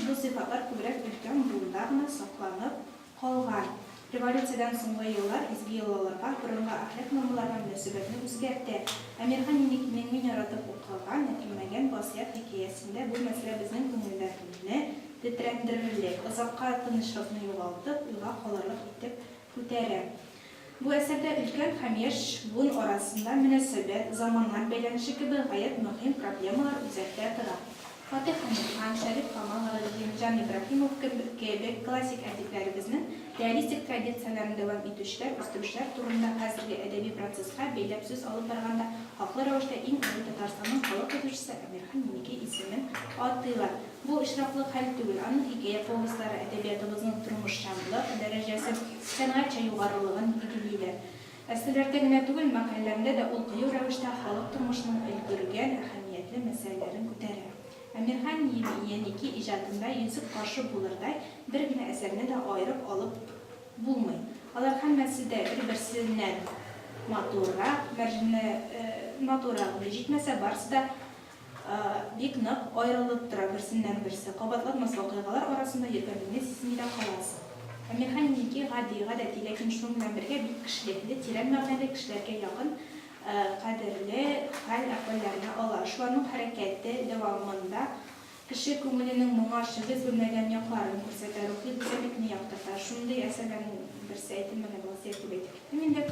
бу сыйфатлар күбрәк өлкән буында гына сакланып калган. Революциядән соңгы еллар изге йолаларга, борынгы әхлак нормаларына мөнәсәбәтне үзгәртә. Әмирхан Еникинең мин яратып укыган Әйтелмәгән васыять хикәясендә бу мәсьәлә безнең күңелләрне тетрәндерерлек, озакка тынычлыкны югалтып, уйга калырлык итеп күтәрә. Бу әсәрдә өлкән һәм яшь буын арасында мөнәсәбәт, заманнар бәйләнеше кебек гаять мөһим проблемалар үзәктә тора. Фатих Әмирхан, Шәриф Камал, Галимҗан Ибраһимов кебек классик әдипләребезнең реалистик традицияләрен дәвам итүчеләр, үстерүчеләр турында хәзерге әдәби процесска бәйләп сүз алып барганда хаклы рәвештә иң әүвәл Татарстанның халык язучысы Әмирхан Еники исемен атыйлар. Бу очраклы хәл түгел, аның хикәя-повестьлары әдәбиятыбызның тормышчанлык дәрәҗәсен, сәнгатьчә югарылыгын билгелиләр. Әсәрләрдә генә түгел, мәкаләләрендә дә ул кыю рәвештә халык тормышының өлгергән әһәмиятле мәсьәләләрен күтәрә. Әмирхан Еники иҗатында йөзек кашы булырдай бер генә әсәрне дә аерып алып булмый. Алар һәммәсе дә бер-берсеннән матуррак, мәрҗәнә матуррак, җитмәсә, барысы да Бик нык аерылып тора берсеннән-берсе. Кабатланмас вакыйгалар арасында йөргәнеңне сизми дә каласың. Әмирхан Еники гади, гадәти, ләкин шуның белән бергә бик кешелекле, тирән мәгънәле, кешеләргә якын, кадерле хәл-әхвәлләрне ала. Шуларның хәрәкәте дәвамында кеше күңеленең моңарчы без белмәгән якларын күрсәтә, рухи гүзәллекне яктырта. Шундый әсәрләрнең берсе Әйтелмәгән васыять дип әйтеп киттем инде.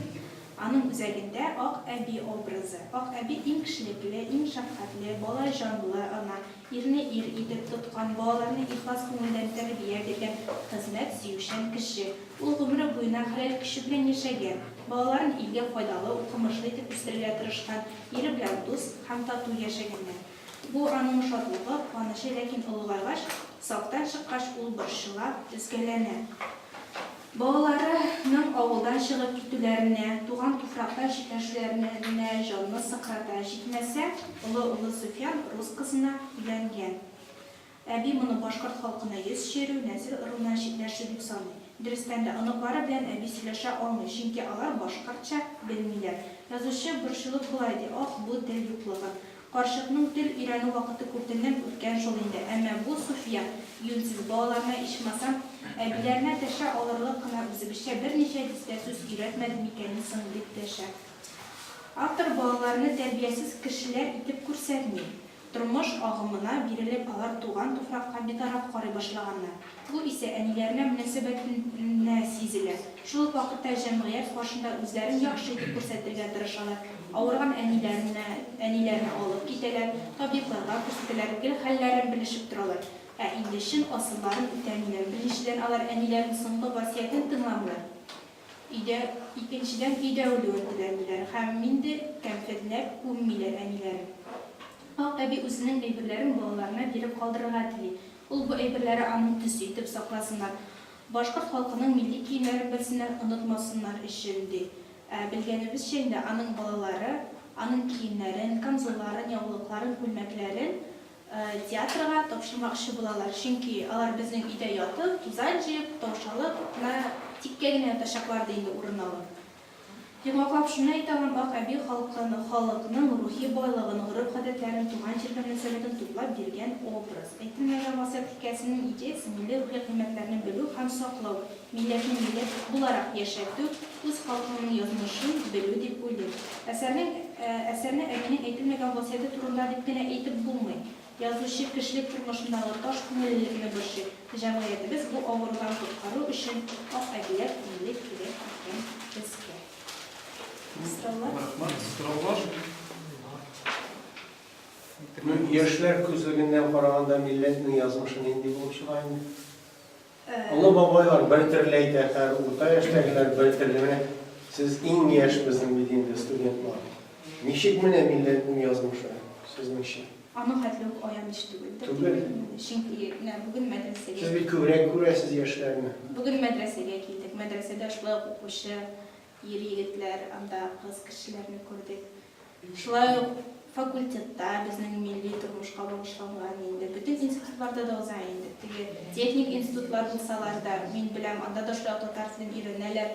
Аның үзәгендә, Ак әби образы. Ак әби иң кешелекле, иң шәфкатьле, бала җанлы ана, ирне ир итеп тоткан, балаларны ихлас күңелдән тәрбия биргән, хезмәт сөючән кеше. Ул гомере буена хәләл көче белән яшәгән, балаларын илгә файдалы, укымышлы итеп үстерергә тырышкан, ире белән дус һәм тату яшәгәннәр. Бу аның шатлыгы, куанычы, ләкин олыгайгач, сафтан чыккач, ул борчыла, өзгәләнә. Балалары ның авылдан чыгып китүләренә, туган туфрактан читләшүләренә җанны сыкрата. Җитмәсә, олы улы Суфиян рус кызына өйләнгән. Әби моны башкорт халкына йөз чөерү, нәсел-ыруыннан читләшү дип саный. Дөрестән дә, оныклары белән әби сөйләшә алмый, чөнки алар башкортча белмиләр. Язучы борчылып болай ди, Ах, бу тел юклыгы! Карчыкның тел өйрәнү вакыты күптәннән үткән шул инде, әмма бу Суфия, юньсез, балаларына ичмасам, әбиләренә дәшә алырлык кына үзебезчә берничә дистә сүз өйрәтмәде микәнни соң, дип дәшә. Автор балаларны тәрбиясез кешеләр итеп күрсәтми. Тормыш агымына бирелеп, алар туган туфракка битараф карый башлаганнар. Бу исә әниләренә мөнәсәбәтенә сизелә. Шул ук вакытта җәмгыять каршында үзләрен яхшы итеп күрсәтергә тырышалар, авырган әниләренә әниләрне алып китәләр, табибларга күрсәтәләр, гел хәлләрен белешеп торалар. Ә инде чын асылларын үтәмиләр. Беренчедән, алар әниләренең соңгы васыятен тыңламыйлар, өйдә, икенчедән, өйдә үлүен теләмиләр һәм инде кәнфетләп күммиләр әниләрен. Ак әби үзенең әйберләрен балаларына биреп калдырырга тели. Ул бу әйберләре аның төсе итеп сакласыннар, башкорт халкының милли киемнәрен белсеннәр, онытмасыннар өчен, ди. Ә белгәнебезчә инде, аның балалары аның киемнәрен, камзулларын, яулыкларын, күлмәкләрен театрга тапшырмакчы булалар. Чөнки алар безнең өйдә ятып, тузан җыеп, таушалып кына, тиккә генә ятачаклар, ди инде урын алып. Йомгаклап шуны әйтә алам, Ак әби халкын, халыкның рухи байлыгын, гореф-гадәтләрен, туган җиргә мөнәсәбәтен туплап биргән образ. Әйтелмәгән васыять хикәясенең идеясе, милли рухи кыйммәтләрне белү һәм саклау, милләтне милләт буларак яшәтү, үз халкыңның язмышын белү дип уйлыйм. Әсәрнең әсәрне әбинең әйтелмәгән васыяте турында дип кенә әйтеп булмый. Язучы кешелек тормышындагы таш күңеллелекне борчый. Җәмгыятебез бу авырудан коткару өчен ак әбиләр күңеле кирәк икән безгә. Сораулар? Рәхмәт. Сораулар? Ну, яшьләр күзлегеннән караганда милләтнең язмышы нинди булып чыга инде? Олы бабайлар бер төрле әйтә, хәер, урта яшьтәгеләр бер төрле. Менә сез иң яшь безнең бит инде студентлар. Ничек менә милләтнең язмышы, сезнеңчә? Аның хәтле үк аяныч түгелдер дип Түгел. уйлыйм инде. Чөнки менә бүген мәдрәсәгә Сез бит күбрәк күрәсез яшьләрне. Бүген мәдрәсәгә килдек. Мәдрәсәдә шулай ук укучы ир-егетләр, анда кыз кешеләрне күрдек. Шулай ук факультетта безнең милли тормышка багышланган инде бөтен институтларда да уза инде. Теге техник институтлар булсалар да, мин беләм, анда да шулай ук татар телен өйрәнәләр.